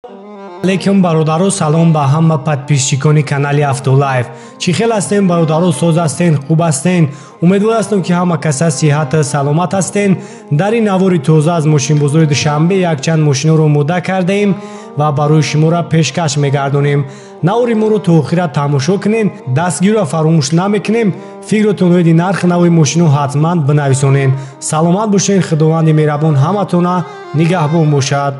Алейкум бародаро, салом ба ҳама подписчикони канали Автолайф. Чӣ хел ҳастем бародаро, соз ҳастен, хуб ҳастен? Умедвор ҳастам ки ҳама каса сиҳат саломат ҳастен. Дар ин навори тоза аз мошинбозори Душанбе якчанд мошиноро омода кардаем ва барои шуморо пешкаш мегардонем. Навори моро то охира тамошо кунем, дастгирро фаромӯш намекунем. Фикротон оиди нархи нави мошино ҳатман бинависонем. Саломат бошед, Худованди меҳрабон ҳаматона нигаҳбон бошад.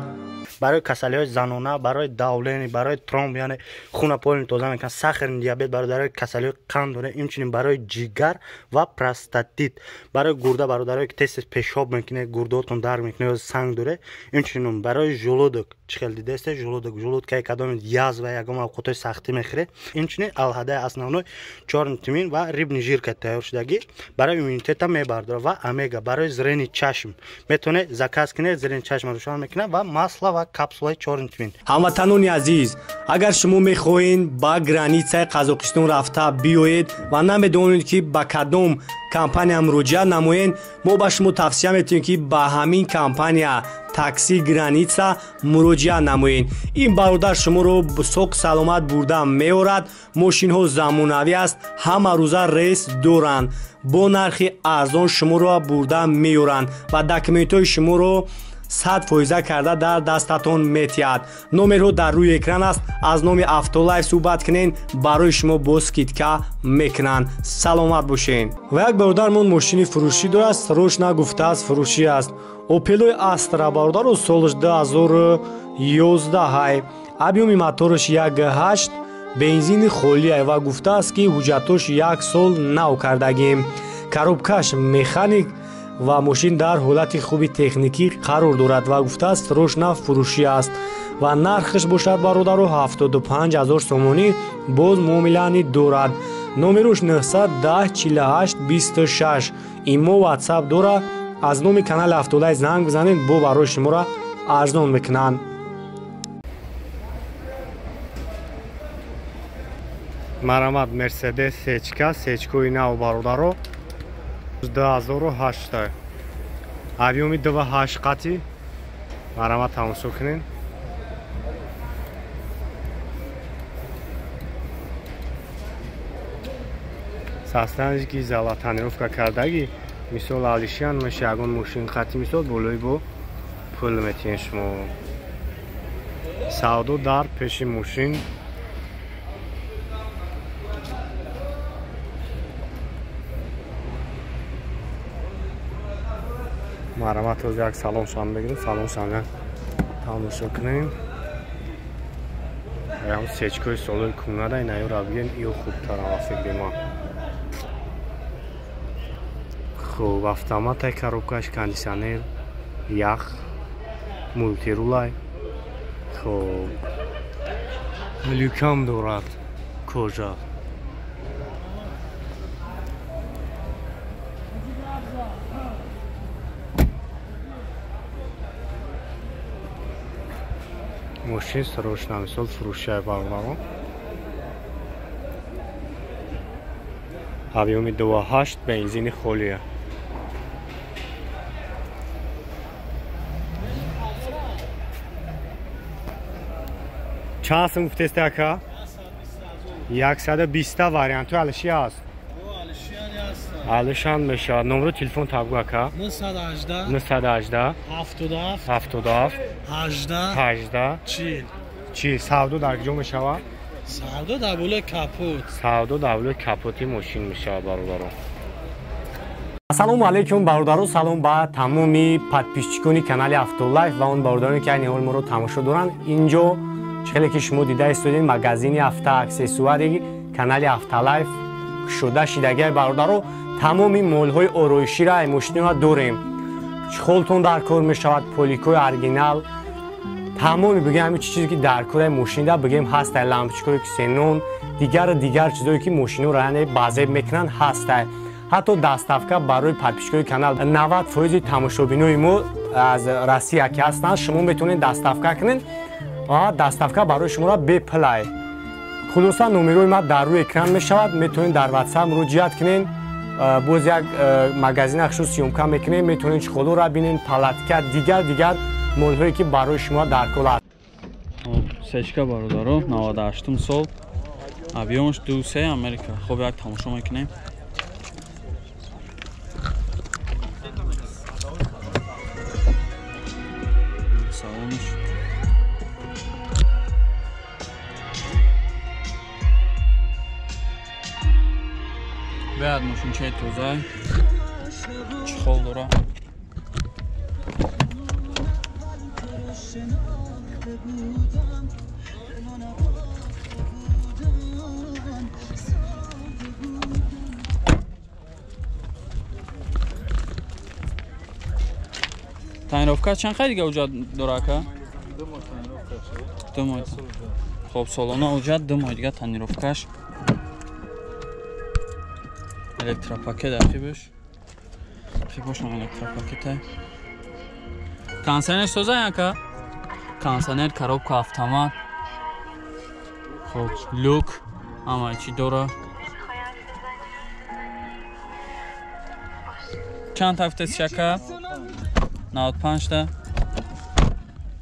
Барои касалиҳои занона, барои давление, барои тромб, яъне хуна полни тоза мекунад, сахарный диабет, бародарои касалиҳои қанд дорад, инчунин барои ҷигар ва простатит, барои гурда, бародарое ки тез тез пешоб мекунед, гурдаотон дард мекунад ё санг доред, инчунин барои желудок, чӣ хел дидаст, желудок, желудкаи кадоми язва ягон овқатҳои сахтӣ мехӯред, инчунин алҳадаи основной чёрный тмин ва рыбный жирка тайёр шудагӣ барои иммунитета мебардорад ва омега барои зрени чашм метавонед заказ кунед, зрени чашм рӯшан мекунад ва масло ва капсулаи чёрный тмин. Ҳамватанони азиз, агар шумо мехоҳед ба границаи Қазоқистон рафта биёед ва намедонед ки ба кадом компания муроҷиат намоед, мо ба шумо тавсия метиҳем ки ба ҳамин компания Такси Граница муроҷиат намоед. Ин бародар шуморо соқ саломат бурда меорад. Мошинҳо замонавӣ аст, ҳама рӯза рейс доранд, бо нархи арзон шуморо бурда меоранд ва документҳои шуморо 100% карда дар дастатон метиҳад. Номерҳо дар рӯи экран аст. Аз номи Автолайф суҳбат кунед, барои шумо бо скидка мекунанд. Саломат бошед. Ва як бародармон мошини фурӯшӣ дорад, срош нагуфтааст, фурӯшӣ аст. Опелои Астра бародаро, солаш 2011, объёми мотораш 1.8, бензини холия ва гуфтааст ки ҳуҷҷатош як сол нав кардагим. Коробкаш механик ва мошин дар ҳолати хуби техникӣ қарор дорад ва гуфтааст срочно фурӯшӣ аст ва нархаш бошад бародаро 75 000 сомонӣ, боз муомилани дорад. Номерош 910 48 26. Имо WhatsApp дора. Аз номи канали Автолайф занг бизанед, бо барои шуморо арзон мекунанд. Марамат Мерседес сечка, сечкои нав бародаро 2008, объёми 2.8 қати. Марамат тамошо кунед. Састаниш ки зала тонировка кардагӣ, мисол алишиан меша ягон мошин қати, мисол болои бо пул метиҳен шумо. Савдо дар пеши мошин. Марамат оз як салоншам бигирем, салоншам як тамошо кунем. Ям сечкои солои кунада инаёра бигирем, иё хубтар ава фикри ман. Хуб, автоматай, коробкаш, кондиционер, ях, мультирулай. Хуб, люкам дорад, кожа. Мошин срочно мисол фурӯшиай бародарон. Объёми 2.8, бензини холия. Чанд сум гуфтест ака? 120 варианту алиши аст. Алишан мешавад. Номро телефон табгу ака? 918 918 77 77 18 18 40. Чи савдо дар куҷо мешавад? Савдо дар болои капот. Савдо дар болои капоти мошин мешавад бародарон. Ассалому алайкум бародаро, салом ба тамоми подписчикони канали Автолайф ва он бародароне ки айни ҳол моро тамошо доранд. Инҷо чӣ хеле ки шумо дида истодед, магазини автоаксессуари канали Автолайф шуда шидагиай бародаро. Тамоми молҳои ороиширо ай мошинро дорем. Чхолтон дар кор мешавад, поликои оригинал, тамоми бигем ҳамин чизе ки дар кораи мошинда бигем ҳастай, лампочкаҳои ксенон, дигар чизое ки мошинро яъне базеб мекунанд ҳастай. Ҳатто доставка барои подписчикои канал 90% тамошобинои мо аз Россия ки ҳастанд, шумо метавонед доставка кунед ва доставка барои шуморо бепулай. Хулоса номерои ма дар рӯи экран мешавад, метавонед дар WhatsApp муроҷиат кунед. Боз як магазин ахшу съёмка мекунем, метавонед чхолоро бинед, палатка, дигар молҳое ки барои шумо дар кор аст. Сечка бародаро 98 сол. Объёмаш 2.3 Америка. Хоб як тамошо мекунем. Салонаш. Беад мошинчаи тоза. Чехол дора. Тонировка чанд қай дига уҷат дора ака? 2 моҳ. Хоб солона уҷат 2 моҳ дига тонировкаш. Электропакет ақибаш. Хибошам электропакета. Кондиционер соза ака? Кондиционер, коробка, автомат. Хоб, люк, ҳама чӣ дора. Чанд ҳафта ака? 95 та.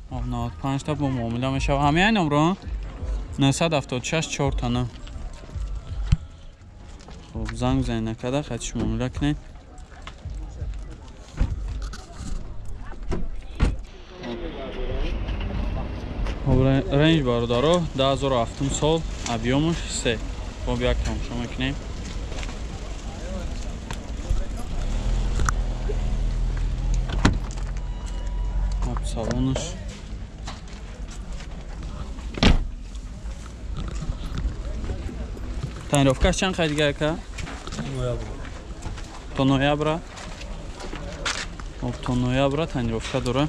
95 та бо муомила мешава. Ҳамияи номро? 976 4 та на. Хоб, занг бизанед накарда, хатиш муомила кунед. Хоб, рейндж бародаро 2007 сол, объёмаш 3. Хоб, як тамошо мекунем. Салонаш. Тонировкаш чанд қай дига ака? То ноябра. Хоб, то ноябра тонировка дора.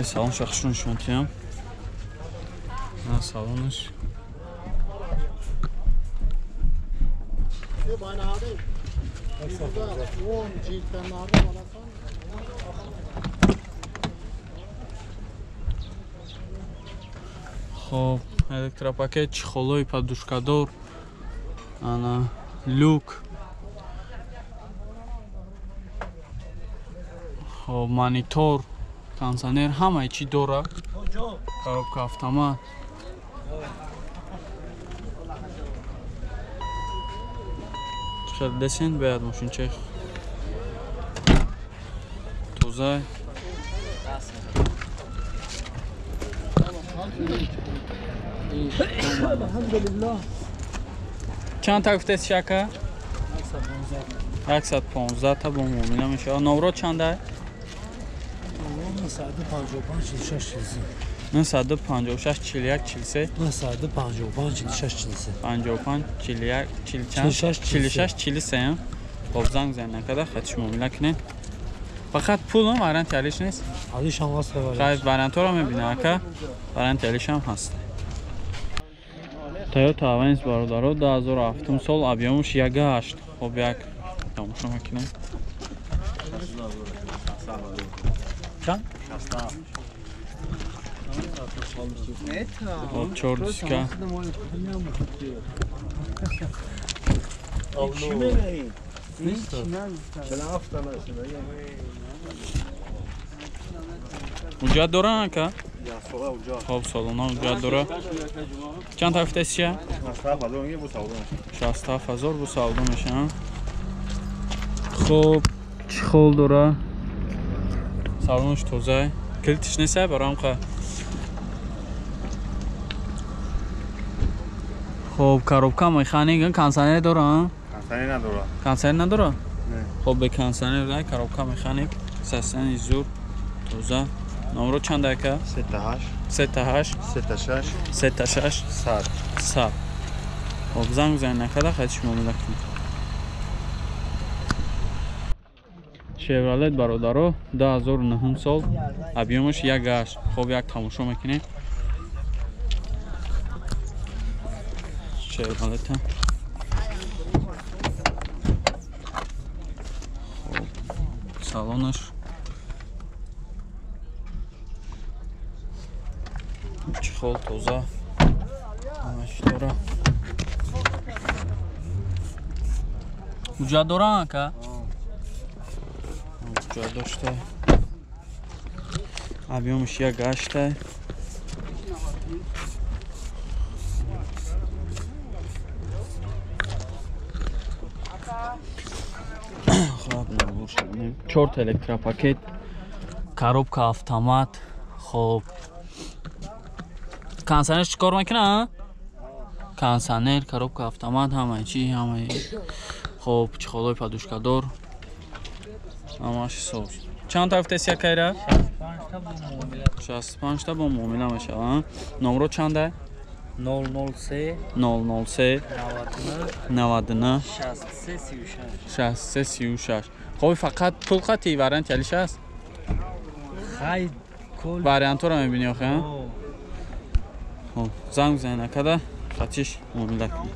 Салонша хушрӯ нишон диҳам. Салонаш. Хоб, электропакет, чехолои подушкадор, ана люк. Хоб, монитор, кондиционер, ҳамаи чӣ дора. Коробка, автомат. Хел десен бояд мошинчаи тоза. Чанд та гуфтед шака? 115 та бо муомила мешава. Номро чанда? 955 956 41 43 955 46 43 55 41 46 43. Хоб, занг занед накарда, хатиш муомила кунед. Фақат пулам варианти алиш нест? Алиш ҳам ҳаст. Хай, вариантҳоро мебинам ака. Варианти алиш ҳам ҳаст. Toyota Avensis бародаро 2007 сол, объёмаш 1.8. Хоб, як тамошо мекунем. Чанд? Хоб, 4 диска. Уҷат дора ака? Хоб, солона уҷат дора. Чанд ҳафта сия? 67000 бу савдо мешавад. Хоб, чехол дора. Салонаш тоза. Килитиш нест барам қа. Хоб, коробка механик, кондиционер дора? Кондиционер надора. Кондиционер надора? Не. Хоб, бе кондиционер дай, коробка механик, сасани зур, тоза. Номро чанд ака? 38 38 36 36 100 100. Хоб, занг бизанед накарда, хатиш муомила кунед. Шевролет бародаро 2009 сол, объёмаш 1.8. Хоб, як тамошо мекунем. Шевролета. Хоб, салонаш. Чехол тоза. Ҳамаш дора. Уҷат дора ака? Уҷат дошта. Объёмш як гашта. Хоб, чорта электропакет, коробка автомат. Хоб, кондиционер чӣ кор мекунад? Кондиционер, коробка автомат, ҳамаи чи, ҳамаи. Хоб, чехолои подушкадор, ҳамааш соз. Чанд та гуфтеси якайра? 65 та бо муомила мешавад. Номро чанда? 003 003 99 63 36 63 36. Хоб, фақат пул қати вариант ялиш аст? Хай, кол вариантҳоро мебинӣ охе? Хоб, занг бизанед акада, хатиш муомила кунед.